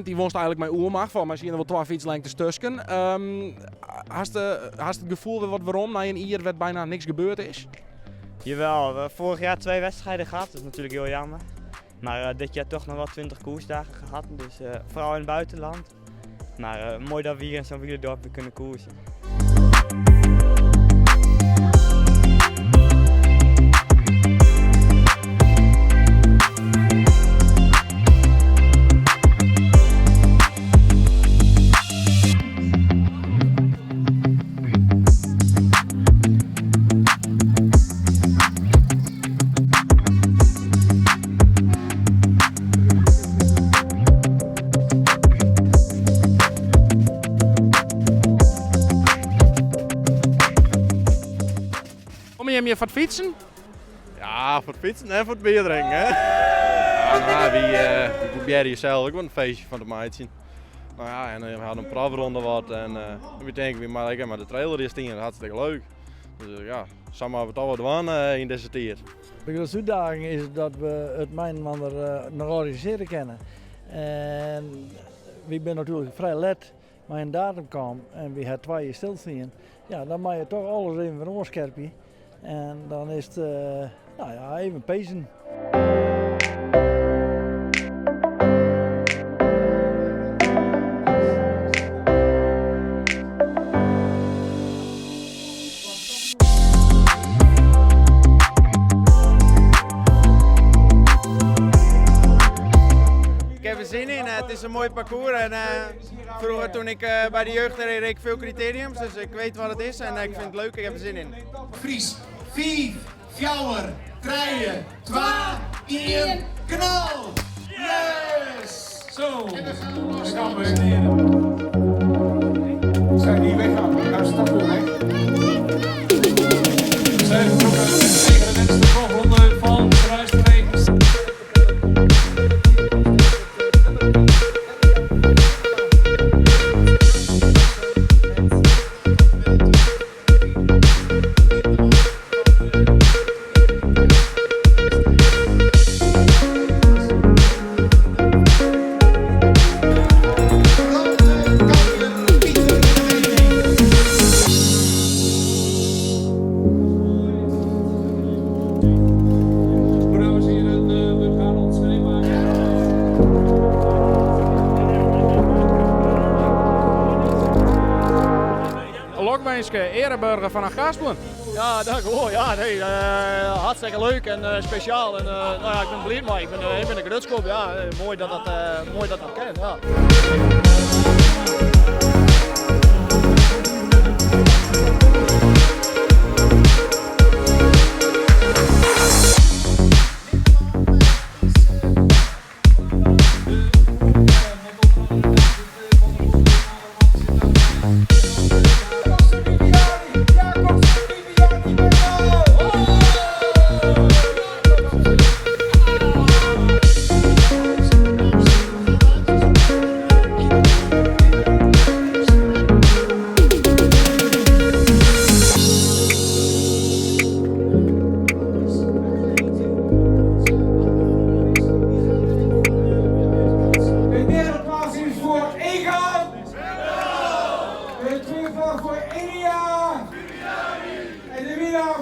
sprint dy wonst eigenlik mei oermacht, foar my siene der wol twa fytslengtes tusken. Hast hast it gefoel wer wat werom nei in jier wêr't byna niks gebeurd is? Jawel, we hebben vorig jaar twee wedstrijden gehad, dat is natuurlijk heel jammer. Maar dit jaar toch nog wel 20 koersdagen gehad, dus vooral in het buitenland. Maar mooi dat we hier in zo'n wielerdorp weer kunnen koersen. Komme jim hjir foar it fytsen? Ja, foar it fytsen en foar it bier drinken, hè. Ja, no, wy probearje sels ek wol in feestje fan te meitsjen. No ja, en we hadden in profronde wat en wy tinke wy moatte ek mei de trailer hjir stean, hartstikke leuk. Dus ja, sa moatte we toch wat dwaan yn dizze tiid. De grutste útdaging is dat we it mei-inoar noch organisearje kinne. En wy binne natuerlik frij let mei in datum kaam en wy ha twa jier stilstien. Ja, dan moatte je toch alles even wer oanskerpje. En dan is it nou ja, even pezen. Ik heb er zin in. Het is een mooi parcours. En, vroeger toen ik bij de jeugd reed, reed ik veel criteriums. Dus ik weet wat het is en ik vind het leuk. Ik heb er zin in. Fries, 5, 4, 3, 2, 1, knal! Yes! Zo, En dan gaan we los. dan gaan we. Zijn die weggaan? Nou is dat weer weg. We zijn vertrokken met de 39e profronde van Kruisstreek. Grote kampioen Pieter Weening. Goed, dames en heren, we gaan ons gereed maken. Lokwinske, ereburger fan Achtkarspelen. Ja, dankjewol. Ja, nee, hartstikke leuk en spesjaal. En, no ja, ik bin bliid mei. Ik bin der grutsk op. Ja, moai dat dat, moai dat dat kin. Ja. De derde plaats is voor Egan. De tweede plaats voor Elia. En de winnaar.